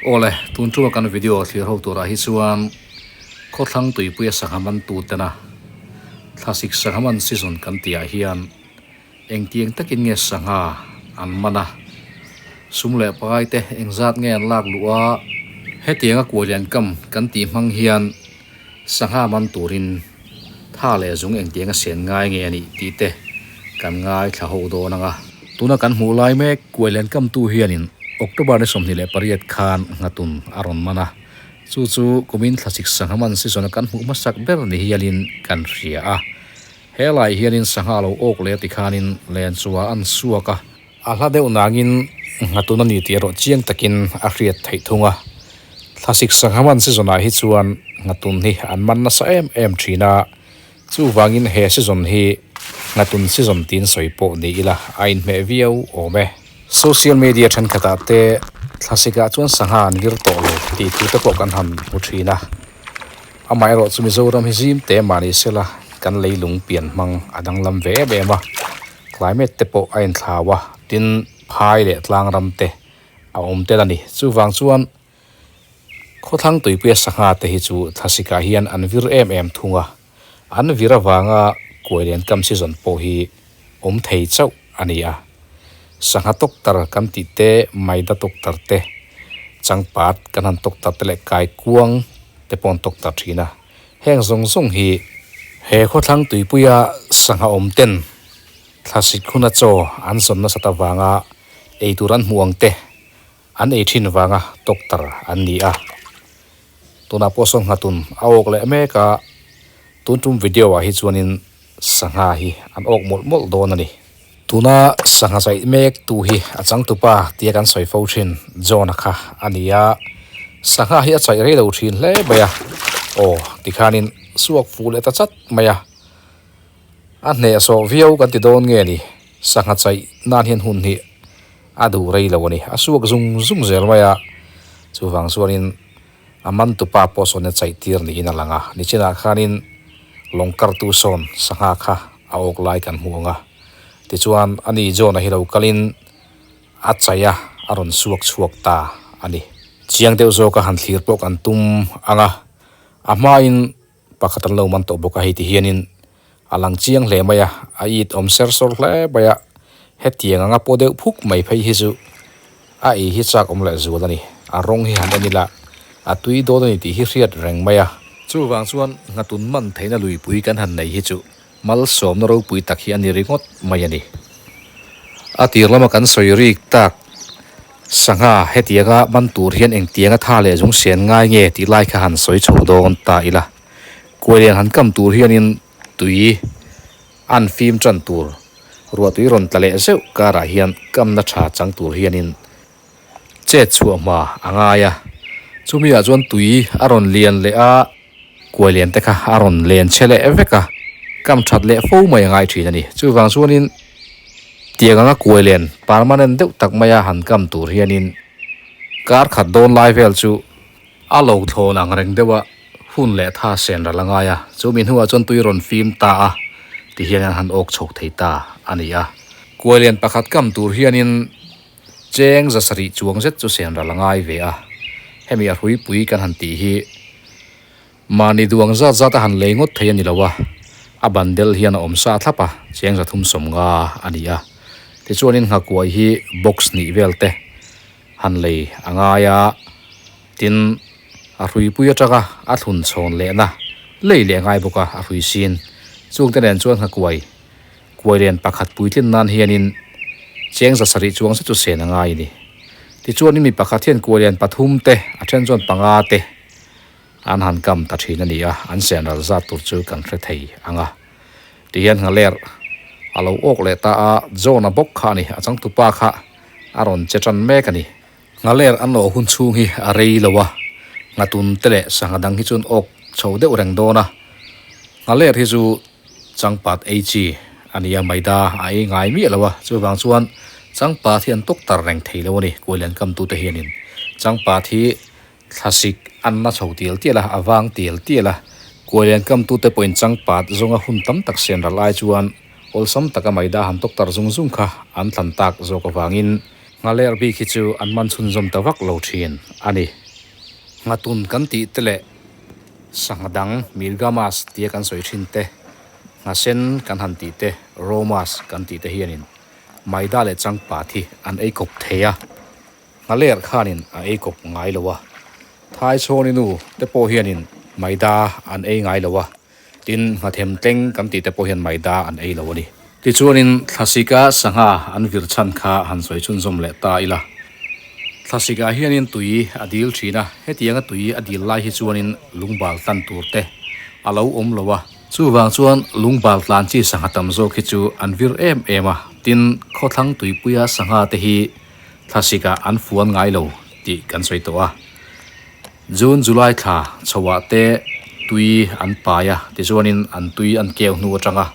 Awle, tun tuma kan video thlir ho turah hi chuan khawthlang tuipuia sangha man tu tena thlasik sangha man season kan tihah hian engtiang takin nge sangha an man a, sum leh pai te engzat nge an lak luh a, hetianga kualian kam kan tih hmang hian sangha man turin tha leh zung engtianga sen ngai nge a nih tih te kan ngaithla ho dawn ang a. Tuna kan hmuh lai mek kuailian kamtu hianin October ni 28 khan nghatun a rawn man a, chu chu kumin thlasik sangha man season a kan hmuh hmasak ber ni hialin kan hria a. He lai hianin sangha lo awk leh tikhanin len chua an suak a, A hla deuh nangin nghatun a ni tih erawh chiang takin a hriat theih thung a. Thlasik sangha man season ah hi chuan nghatun hi an man nasa em em thin a, chuvangin he season hi nghatun season tiin sawi pawh ni ila a inhmeh viau awm e. Social media thenkhatah te thlasik ah chuan sangha an vir tawh lo tih thu te pawh kan han hmu thin a. Amaherawh chu Mizoram hi zim te mahni sela kan leilung pian hmang a danglam ve em em a. Climate te pawh a inthlau a, tin phai leh tlang ram te a awm tel a ni. Chuvang chuan khawthlang tuipuia sangha te hi chu thlasikah hian an vir em em thung a, an vir avanga kuailian kam season pawh hi awm thei chauh a ni a. Sangha tawktar kan tih te, maida tawktar te, changpat kan han tawktar te leh kaikuang te pawh an tawktar thin a. Heng zawng zawng hi he khawthlang tuipuia sangha awm ten thlasik huna chaw an zawn nasat avanga ei tur an hmuh ang te an ei thin vanga doctor an ni a. Tunah pawh sawn nghatun a awk leh mek a, tun tum video ah hi chuanin sangha hi an awk mawlh mawlh dawn a ni. Tuna sangha zaih mek tu hi a changtupa tia kan sawi fo thin John-a kha a ni a, sangha hi a chaih rei lo thin hle mai a, aw tikhanin suak fuh leh ta chat mai a, a hnehsawh viau kan ti dawn nge ni, sangha chaih nan hian hun hi a duh rei lo a ni, a suak zung zung zel mai a, chuvang chuanin a man tupa pawh sawn a chaih tir niin a lang a, nichinah khanin lawng kartu sawn sangha kha a awk lai kan hmu ang a, tichuan ani John-a hi lo kalin a chaih a, a rawn suak chhuak ta a ni. Chiang deuh zawka han thlir pawh kan tum ang a, a hmain pakhat an lo man tawh bawk a, hei ti hianin a lang chiang hle mai a, a it awm ser sawr hle mai a, hetiang anga paw deuh phuk mai phei hi chu a ei hi chak awm leh zual a ni, a rawng hi han en ila a tui dawn a ni tih hi hriat reng mai a. Chuvang chuan nghatun man theihna luipui kan han nei hi chu malsawmna ropui tak hi a ni ringawt mai a ni. A tir lama kan sawi rik tak sangha hetianga man tur hian engtianga tha leh zung sian ngai nge tih lai kha han sawi chho dawn ta ila. Kuailian han kam tur hianin tui an fim tan tur, ruah tui rawn tla leh zeuh karah hian kamna tha chang tur hianin chet chhuah hma a ngai a. Chumi ah chuan tui a rawn lian leh a, kuailian te kha a rawn len che leh vek a, kam that leh fo mai a ngai thin a ni. Chuvang chuanin tiang anga kuailian permanent deuh tak maia han kam tur hianin kar khat dawn lai vel chu A lo thlawn ang reng deuh a, hun leh tha sen ral a ngai a, chu mi hnuah chuan tui rawn fim ta a, ti hian an han awk chho thei ta a ni a. Kuailian pakhat kam tur hianin cheng za sarih chuang zet chu sen ral a ngai ve a, hemi a hruipui kan han tih hi mahni duang zat zat a han lei ngawt thei a ni lo a, a bandel hian a awm sa thlap a, cheng 350 a ni a. Tichuanin nghakuai hi box hnih vel te han lei a ngai a, tin a hruipui atanga a thlun chhawn lehna lei leh a ngai bawk a, a hrui sin. Chungte nen chuan nghakuai kuai lian pakhat puitlin nan hianin cheng 700 chuang zet chu sen a ngai a ni. Tichuanin mi pakhat hian kuai lian pathum te a then chuan panga te an han kam ta thin a ni a, an sen ral zat tur chu kan hre thei ang a. Tihian nghaler a lo awk leh ta a, John-a bawk kha a ni, a changtupa kha a rawn che tan mek a ni. Nghaler an awh hun chhung hi a rei lo a, nghatun te leh sangha dang hi chuan awk chho deuh reng dawn a. Nghaler hi chu changpat ei chi a ni a, maida a ei ngai miah lo a, chuvang chuan changpat hi an tawk tar reng thei lo a ni, kuailian kamtute hianin changpat hi Thlasik an la chho tial tial a, a vang tial tial a. Kuailian kamtute pawhin changpat zawnga hun tam tak sian ral ai chuan awlsam taka maida han tawk tar zung zung kha an thlan tak zawk avangin nghaler bik hi chu an man chhunzawm ta vak lo thin a ni. Nghatun kan tih te leh sangha dang Milgamas tia kan sawi thin te, nghasen kan han tih te, Romas kan tih te hianin maida leh changpat hi an ei kawp thei a, nghaler khanin a ei kawp ngai lo a. Thaichhawni nu te pawh hianin maida an ei ngai lo a. Tin, nghathem tleng kan tih te pawh hian maida an ei lo a ni. Tichuanin thlasika sangha an vir chhan kha han sawi chhunzawm leh ta ila. Thlasikah hianin tui a dil thin a, hetianga tui a dil lai hi chuanin lungbal tlan tur te a lo awm lo a. Chuvang chuan lungbal tlan chi sangha tam zawk hi chu an vir em em a, tin, khawthlang tuipuia sangha te hi thlasikah an fuan ngai lo tih kan sawi tawh a. June, July thla chhoah te tui an pai a, tichuanin an tui an keu hnu atanga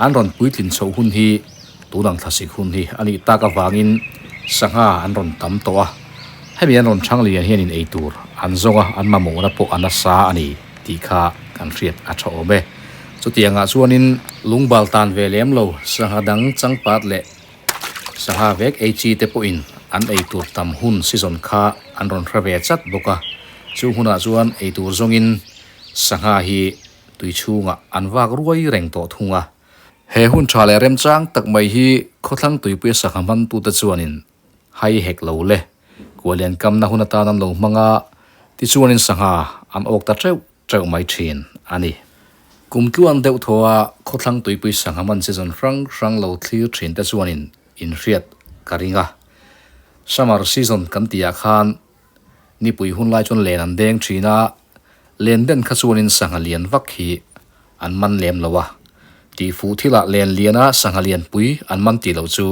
an rawn puitlin chhoh hun hi tunang thlasik hun hi a nih tak avangin sangha an rawn tam tawh a, hemi an rawn chhang lian hianin ei tur an zawng a, an mamawhna pawh a nasa a ni tih kha kan hriat a tha awm e. Chutiangah chuanin lungbal tan ve lem lo sangha dang changpat leh Sangha vek ei chi te pawhin an ei tur tam hun season kha an rawn hre ve chat bawk a, chu hunah chuan ei tur zawngin sangha hi tui chhungah an vak ruai reng tawh thung a. He hun tha leh remchang tak mai hi khawthlang tuipuia sangha hmantute chuanin hai hek lo le, kualian kamna hun atan an lo hmang a, tichuanin sangha an awk ta teuh teuh mai thin a ni. Kum tluan deuh thaw a khawthlang tuipui sangha man season hrang hrang lo thlir thin te chuanin inhriat ka ring a. Summer season kan tih ah khan nipui hun lai chuan len an deng thin a, len den kha chuanin sangha lian vak hi an man lem lo a. Tihfuh thilah len lian a sangha lianpui an man tih loh chu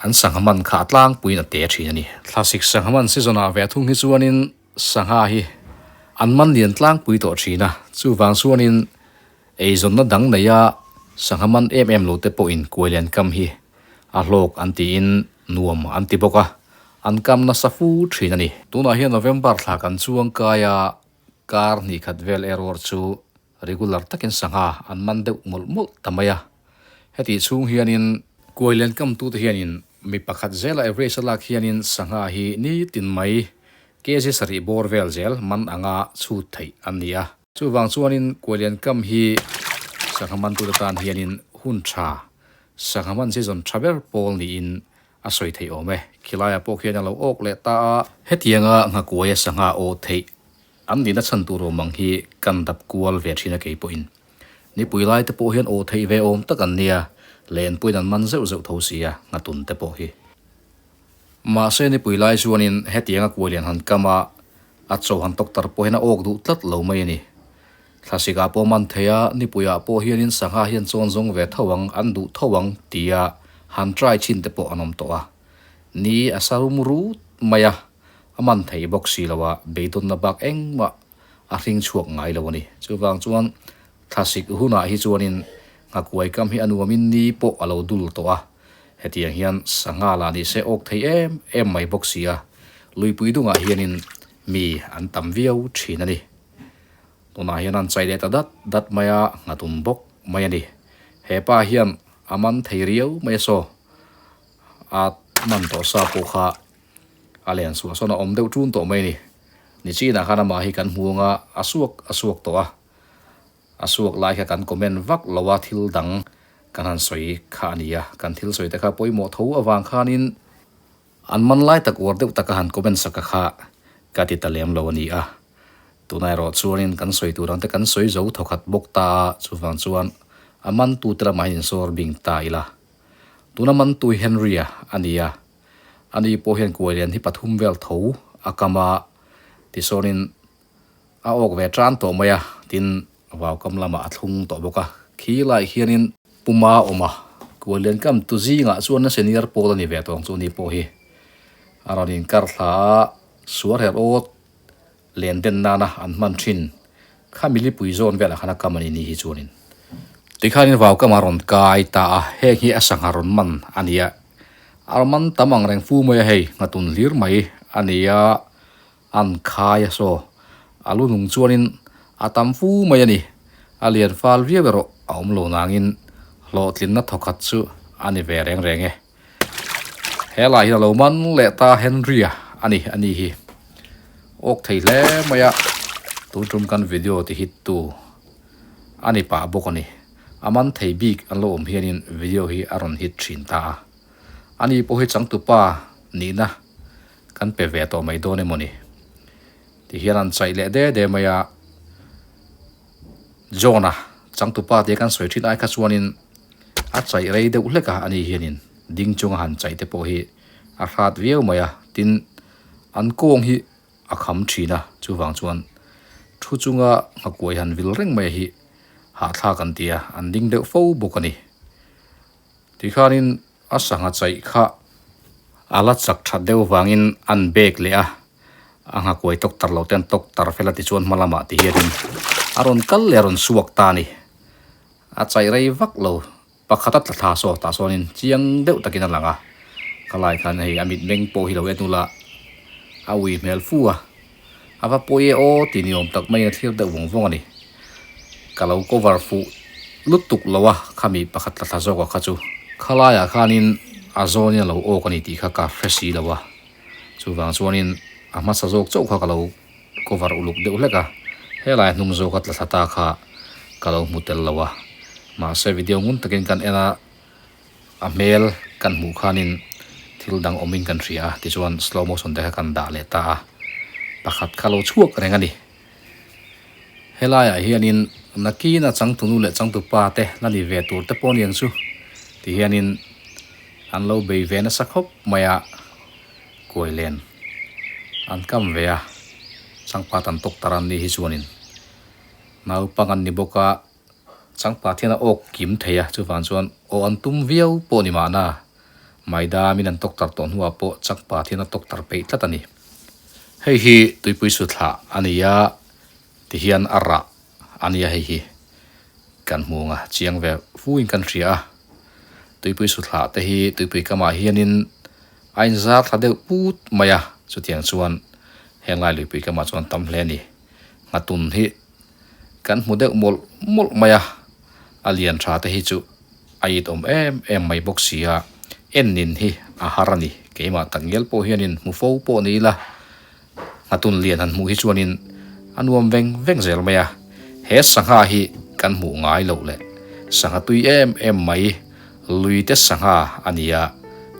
an sangha man kha a tlangpuiin a te thin a ni. Thlasik sangha man season ah ve thung hi chuanin Sangha hi an man lian tlangpui tawh thin a, chuvang chuanin eizawnna dang neia sangha man em em lo te pawhin kuailian kam hi a hlawk an tiin nuam an ti bawk a, an kam nasa fu thin a ni. Tunah hian November thla kan chuang kai a, kar hnih khat vel erawh chu regular takin sangha an man deuh mawlh mawlh ta mai a. Hetih chhung hianin kuailian kamtute hianin mi pakhat zela average a lak hianin sangha hi nitin mai kg sarih bawr vel zel man anga chhut theih an ni a. Chuvang chuanin kuailian kam hi sangha mantute tan hianin hun tha, sangha man season tha ber pawl niin a sawi theih awm e. Khilaiah pawh khian a lo awk leh ta a. Hetianga nghakuaia sangha aw theih An nihna chhan tur awm ang hi kan dap kual ve thin a kei pawhin. Nipui lai te pawh hian aw theih ve awm tak an nia, lenpuiin an man zeuh zeuh tho si a, nghatun te pawh hi. Mahse nipui lai chuanin hetianga kuailian han kam a, a chaw han tawk tar pawh hian a awk duh tlat lo mai a ni. Thlasikah pawh man thei a, nipuiah pawh hianin sangha hian chawn zawng ve tho ang, an duh tho ang tia han try chin te pawh an awm tawh a. Ni a sa rum rut mai a. A man thei bawk si lo a, beidawnna bak engmah a hring chhuak ngai lo a ni. Chuvang chuan thlasik hunah hi chuanin nghakuai kam hi a nuamin ni pawh a lo dul tawh a, hetiang hian sangha lah ni se awk thei em em mai bawk si a, luipui dungah hianin mi an tam viau thin a ni. Tunah hian an chai leh ta dat dat mai a, nghatum bawk mai a ni. He pa hian a man thei riau mai a saw, a man tawh sa pawh kha A len suah sawn a awm deuh ṭun tawh mai a ni. Nichinah khan amah hi kan hmu anga a suak a suak tawh a, a suak lai kha kan comment vak lo a, thil dang kan han sawi kha a ni a, kan thil sawi te kha pawimawh tho avang khanin an man lai tak uar deuh taka han comment sak a kha ka ti ta lem lo a ni a. Tunah erawh chuanin kan sawi tur ang te kan sawi zo thawkhat bawk ta a, chuvang chuan a mantute lamah hian insawr bing ta ila. Tuna mantu hi Henry-a a ni a. Ani pawh hian kuai lian hi pathum vel tho a kam a, tisawnin a awk ve tan tawh mai a, tin vau kam lamah a thlung tawh bawk a. Khi lai hianin puma a awm a, kuai lian kam tu zingah chuan a senior pawl a ni ve tawh ang chu ani pawh hi. A rawn inkar thla a, suar her awt len den nana an hman thin kha milipui zawn velah khan a kam a ni ni hi chuanin tikhanin vau kam a rawn kai ta a, heng hi a sangha rawn man a ni a, a rawn man tam ang reng fu mai a hei nghatun hlir mai a ni a, an khai a saw a lu nung chuanin a tam fu mai a ni, a lian fal viau erawh a awm lo nangin hlawhtlinna thawkhat chu a ni ve reng reng e. He lai hian a lo man leh ta Henry-a a ni a ni hi. Awk thei hle mai a, tun tum kan video ti hit tu a ni pah bawk a ni. A man thei bik an lo awm hianin video hi a rawn hit thin ta a. Ani pawh hi changtupa nihna kan pe ve tawh mai dawn emaw ni? Ti hian an chaih leh de de mai a. John-a changtupa tia kan sawi thin ai kha chuanin a chaih rei deuh hlek a, ani hianin ding chunga han chaih te pawh hi a hrat viau mai a. Tin, an kawng hi a kham thin a, chuvang chuan thu chunga nghakuai han vil reng mai hi hahthlak an ti a, an ding deuh fo bawk a ni. Tikhanin a sangha chaih kha a la chak that deuh vangin an bek leh a, a nghakuai tawk tar lo te an tawk tar fel a tichuan hma lamah ti hianin a rawn kal leh a rawn suak ta a ni. A chaih rei vak lo pakhat a tla thla saw tah sawnin chiang deuh takin a lang a, khalai khan hei a mitmeng pawh hi lo en ula a ui hmel fu a, a va pawi e aw tih ni awm tak maiin a thlir deuh vawng vawng a ni. Ka lo cover fuh lutuk lo a khami pakhat tla thla zawk a kha chu khalaiah khanin a zawnin a lo awk a ni tih kha ka hre si lo a, chuvang chuanin a hmasa zawk chauh kha ka lo cover uluk deuh hlek a, helai hnung zawk a tla thla ta kha ka lo hmu tel lo a, mahse video ngun takin kan en a, a hmel kan hmuh khanin thil dang awmin kan hria a, tichuan slow motion te kha kan dah leh ta a, pakhat kha lo chhuak reng a ni. Helaiah hianin nakina changtunu leh changtupa te la ni ve tur te pawh aniang chu ti hianin an lo bei ve nasa khawp mai a, kuai len an kam ve a, changpa tam tawk tar an ni hi chuanin naupang an ni bawk a, changpa thian a awk kim thei a, chuvang chuan aw an tum viau pawh ni mahna maidamin an tawk tar tawh hnuah pawh changpa thian a tawk tar peih tlat a ni. Hei hi tuipui suthla a ni a tihian a rah a nia hei hi kan hmu ang a chiang ve fuin kan hria a tuipui suthla te hi tuipui kamah hianin a inzar thla deuh put mai a chutiang chuan henglai luipui kamah chuan tam hle a ni nghatun hi kan hmu deuh mawlh mawlh mai a a lian tha te hi chu a it awm em em mai bawk si a en nin hi a har a ni keimah tak ngial pawh hianin hmu fo pawh ni ila nghatun lian han hmuh hi chuanin a nuam veng veng zel mai a he sangha hi kan hmuh ngai loh leh sangha tui em em mai lui te sangha a ni a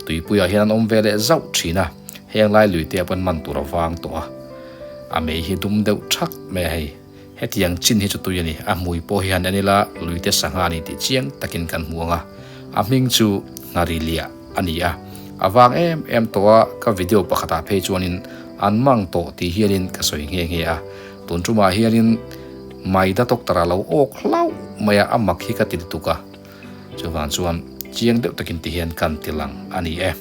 tuipuiah hian an awm ve leh zauh thin a heng lai lui te ah pawh man tur a vang tawh a a mei hi dum deuh thak mai a hei. Hetiang chin hi chu tui a ni. A hmui pawh hi han en ila, luite sangha a ni tih chiang takin kan hmu ang a. A hming chu Ngharilia a ni a. A vang em em tawh a, ka video pakhatah phei chuanin an mang tawh tih hianin ka sawi nghe nghe a. Tun tumah hianin Maida doctor a lo awk hlauh mai a, a mak hi ka ti lutuk a. Chuvang chuan chiang deuh takin ti hian kan ti lang a ni e.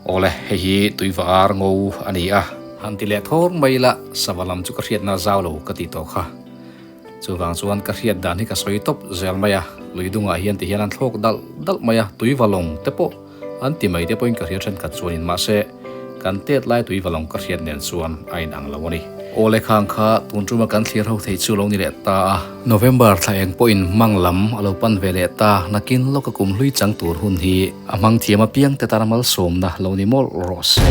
Awle, hei hi tuiva ar ngo a ni a. Han ti leh thawr mai ila, sava lam chu ka hriatna zau lo ka tih tawh kha. Chuvang chuan ka hriat dan hi ka sawi tawp zel mai a, lui dungah hian ti hian an thlawk dalh dalh mai a, tuiva lawng te pawh an ti mai te pawhin ka hria thenkhat chuanin mahse kan tet lai tuiva lawng ka hriat nen chuan a inang lo a ni. Awle khang kha tun tuma kan thlir ho thei chu lo ni leh ta a. November thla eng pawhin hmang lam a lo pan ve leh ta, nakin lawka kum hlui chang tur hun hi a hmang thiam apiang te tan a malsawmna lo ni mawlh rawh se.